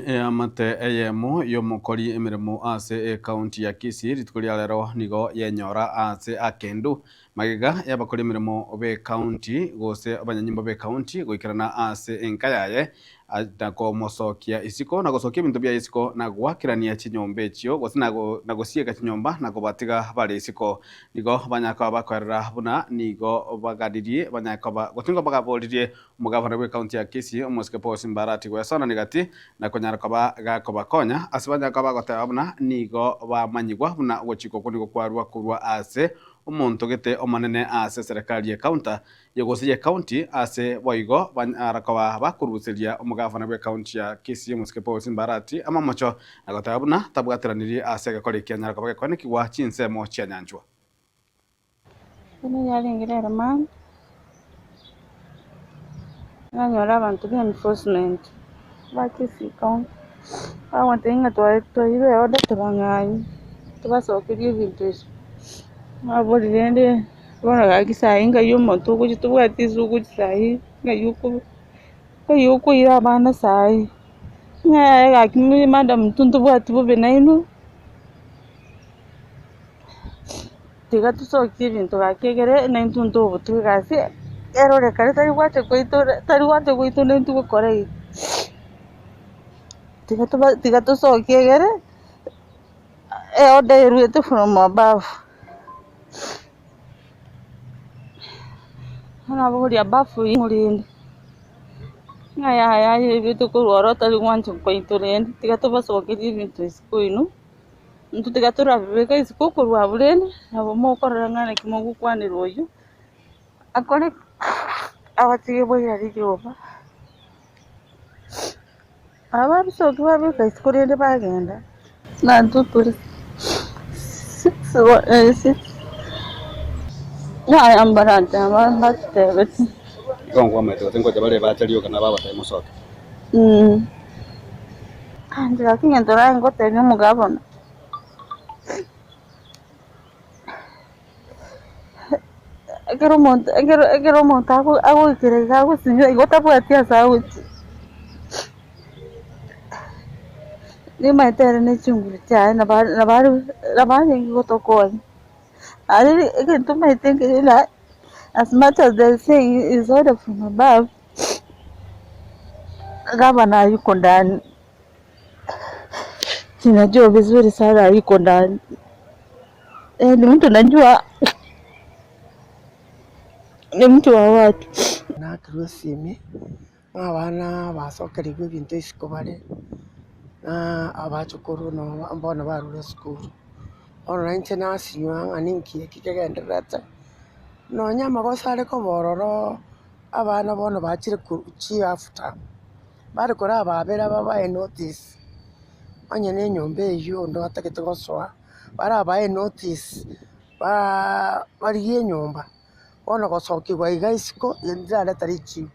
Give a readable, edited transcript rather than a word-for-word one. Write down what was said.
Eamate eyemo y'omokori emeremo ase ekaunti ya Kisii rituko ria rero nigo yenyora ase akendu magega y'abakori emeremo b'ekaunti gose abanyanyimbo b'ekaunti goikerana ase enka yaye na komosokia isiko na gosokia ebinto biaye isiko na goakerania chinyomba echio gose na gosieka chinyomba na kobatiga bare isiko. Nigo banyare koba bakoerera buna nigo baganirie banyare koba gose nigo bagaboririe Omogavana bw'ecounty ya Kisii, omosike Paul Simbarati gwesonania gati na konyara koba gakobakonya ase banyare koba bagoteba buna nigo bamanyigwa buna ogochika okwo nigo kwarua korwa ase omonto gete omonene ase eserekari y'ecounta ye gose y'ecounty ase boigo banyara koba bakoruseria omogavana bw'ecounty ya Kisii omosike Paul Simbarati amamocho na goteba buna tabwateranirie ase egekora eki anyare koba gekoenekigwa chinsemo chia Nyanchwa. Buna yarenge rero mambia, nanyora abanto ba enforcement ba Kisii county, bagoteba ng'a twairwe eorder tobang'anye, tobasokerie ebinto ebi. Nababoria rende bono gaki saii ngai omonto ogochia tobwati ase ogochia saii, ng'ai oko ng'ai okoira abana saii, ng'a yaya gaki madam intwe ntobwati bobe nainwe. Tiga tosokie ebinto gaki egere naintwe ntobotwe egasi erorekane tari gwancha kwaito tari gwancha gwaito naintwe gokora iga. Tiga toba tiga tosokie egere eorder erwete from above. Bono nabogoria above eywo rende, ng'a yaya erwete korwa ororo tari gwancha kwaito rende, tiga tobasokerie ebinto isiko inwe. Intwe tiga torabibeke isiko korwa abwo rende, nabo mokorora ng'a naki mogokwanera oyio, akore ki? Abatige boira riroba. Aba babisokia babeka isiko rende bagenda. One, two, three, six, six, yaya mbarateba mbatebeti. Igo nkwamaete gose ngocha bare bacha rioka nabo abatebie mosoke. Inche gaki egento nare ngotebia omogabana, ekero omonto ekero ekero omonto ago- agoikera iga agosinywa igo tabwati ase agochia, nimanyete ere ne chinguru chiaye nabo nabo are nabo arenge gotokonya. Aye egento omanyete nkeri ng'a as much as they say is order from above. Gavana hayuko ndani, sinajua vizuri sana hayuko ndani, ni mtu najua ni mtu wa watu. Naakirwe esimi, ng'a abana basokerigwe ebinto isiko bare, na abachokoro nabo bono barure esukuru. Bono na inche nasinywa ng'a ninki eki kegendererete, nonya amagoso are koba ororo. Abana bono bachire chihalf term, bare korababera babae notice, onye na enyomba eywo onde otagete gosoa, barabae enotice barigie enyomba, bono gosokigwa iga isiko ntirareta richibu.